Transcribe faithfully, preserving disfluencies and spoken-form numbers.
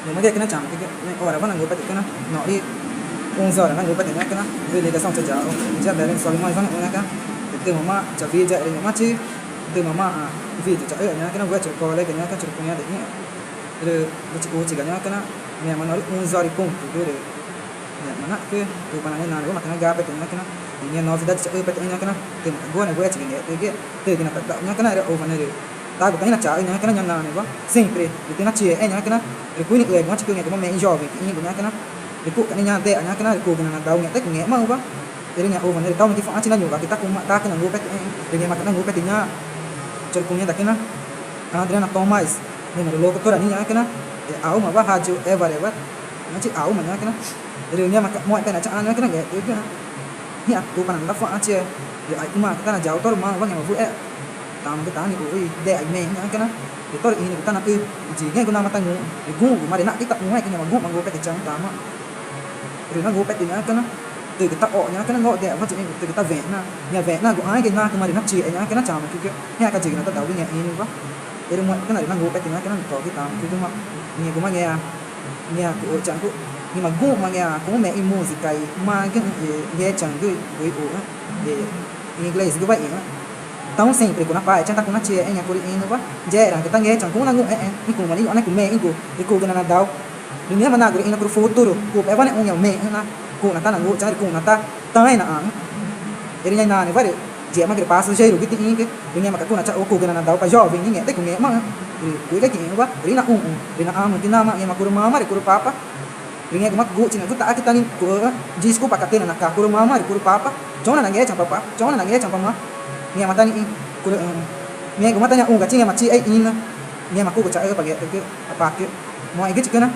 Ñu̱xma ga cana chamagü, orawa nangupetü cana, noxri onze horas nangupetü ñaã cana, rü ligação chayaxu, ya bele soli moxẽxü̃ ñaã cana, rü tümaxã chawiyaerü ñu̱xmachi, tümaxã video chaxüxü̃ ñaã cana, wüxi chorü colega ñaã cana, chorü cunhada ñaã, rü wüxiga ñaã cana, ngẽma noxri onze horas ponto rü ngẽma naxca̱x Tupana nanaxãcü ngapetü ñaã cana, rü ngẽma novidade chaxü̃petü ñaã cana, tümaca̱x guxü̃ne wüxi chingextü̱xü̃, tügüna tada̱uxü̃ ñaã cana, rü oxü̃ na rü tagu taxü̃́ nachaxü̃ ñaã cana, ñananüwa sempre rü tüxü̃́ nachiexẽxü̃ ñaã cana, rü cuxü̃́ nixügüxü̃ chicügüexü̃ ñaã cana, rü cuxca̱x nixĩ ñaã dexa ñaã cana, rü cugüna nadaxũ ngextá i cungẽxmaxü̃wa. Erü ñaã oxü̃ na rü tama nixĩ tüxü̃́ nachiexü̃ ñuxguacü tá cuma, tacü nangupetü, rü ngẽmaca̱x nangupetü ñaã chorü cunhada cana, Adriana Tomás, ngẽma rü locutora nixĩ ñaã cana, e, auma wa rádio Evarewa, ñaã chi auma ñaã cana, rü ngẽmaca̱x moxẽ pena chaxã ñaã cana ngextü̱xü̃, ñaã Tupana nadaxũaxü̃chi, rü aixcümaãcü tanayaxu tórü maxü̃wa ngẽma wüxi, tamagü taxü̃́ nixu i dexa i mexü̃ ñaã cana, rü tórü ixĩnügu tanaxü, i yigüexü̃gu namaã tangũxü̃, rü guxü̃guma rü naxca̱x taxũxẽẽcü ngẽma guxü̃ma nangupetü chaxü̃ tama, rü nangupetü ñaã cana, tügü taxo̱x ñaã cana, noxri dexawa chixü̃ tügü tawexna, ñaã wexnagu ãẽgü i nacüma rü nachiexẽ ñaã cana chamagücü, ñaã cayügüna tadaugü ngexü̃wa. Erü moxẽ cana rü nangupetü ñaã cana nutogü tamagücügümaã, ngẽxguma ngẽma, ngẽma cuxü̃ chaxü̃, ngẽma guxü̃ma ngẽma cuxü̃́ mexü̃ i música i magüxü̃ i ngechaü̃gü i wüxi i inglesgüwa ixü̃. Tãũ sempre cunapae chaxü̃ tá cunachiexẽxü̃ ñaã curü ixĩnüwa, yexeraãcü tá ngechaü̃ cuxü̃́ nanguxẽxü̃ i cuma nixĩ ñuxna i cumexü̃gu i cugüna nadaxũ, rü ngẽma nagu rüxĩna curü futuro, cupe̱xewa nixũ i ngẽma mexü̃ na, cuxna tá nanguxchaxü̃ rü cuxna tá taãẽ naxãxü̃. Erü ñaã i naãnewa rü yíxemagü rü passageirogü tixĩgü, rü ngẽmaca̱x cuxna chaxu cugüna nadaxũ pa jovem nixĩ ngextá i cungẽxmaxü̃, rü cuxü̃ ga quixĩxü̃wa rü ínaxũxü̃, rü naxãmü tüxna namaã ngẽma curü mama rü curü papa, rü ngẽxguma guxchaxü̃gu taxacü tá nixĩ cuxü̃, desculpa catena naca curü mama rü curü papa, chona nangechaü̃ papá, chona nangechaü̃ pamá, ngẽma tá nixĩ curü, ngẽxguma tá nixĩ yaxuxü̃güchi ngẽma chixexü̃ ixĩnü, ngẽma cugu chaxü pa ngextü̱xücü, apacü, moxẽgüchi cana.